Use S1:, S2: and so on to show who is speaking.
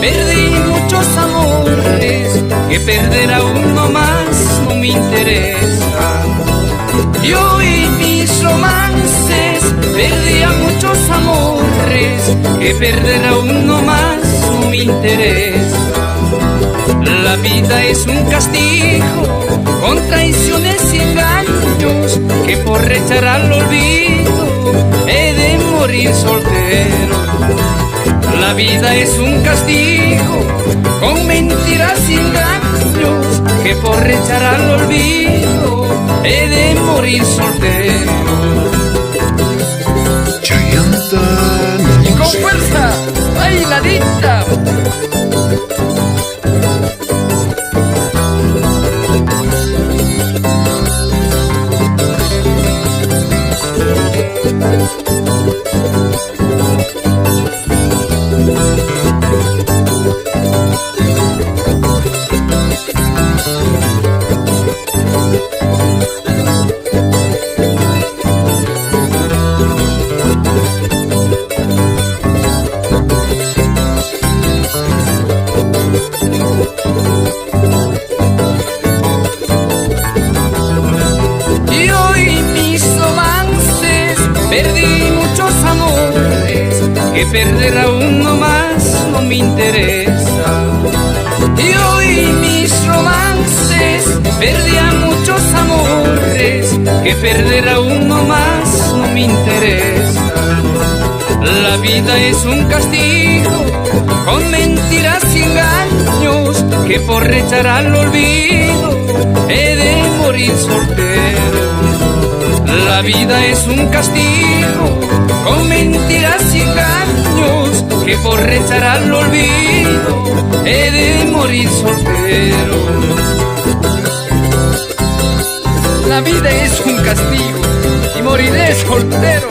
S1: perdí muchos amores, que perder a uno más no me interesa. Yo y mis romances perdí a muchos amores, que perder a uno más no me interesa. La vida es un castigo con traiciones y engaños, que por echar al olvido he de morir soltero. La vida es un castigo con mentiras y engaños, que por echar al olvido he de morir soltero.
S2: Chayanta
S1: Y con
S2: Music.
S1: fuerza, bailadita. Y hoy mis romances perdí muchos amores, que perder a uno más no me interesa. Y hoy mis romances perdí a muchos amores, que perder a uno más no me interesa. La vida es un castigo con mentiras y engaños, que por echar al olvido he de morir soltero. La vida es un castigo con mentiras y engaños, que por echar al olvido he de morir soltero. La vida es un castigo y moriré soltero.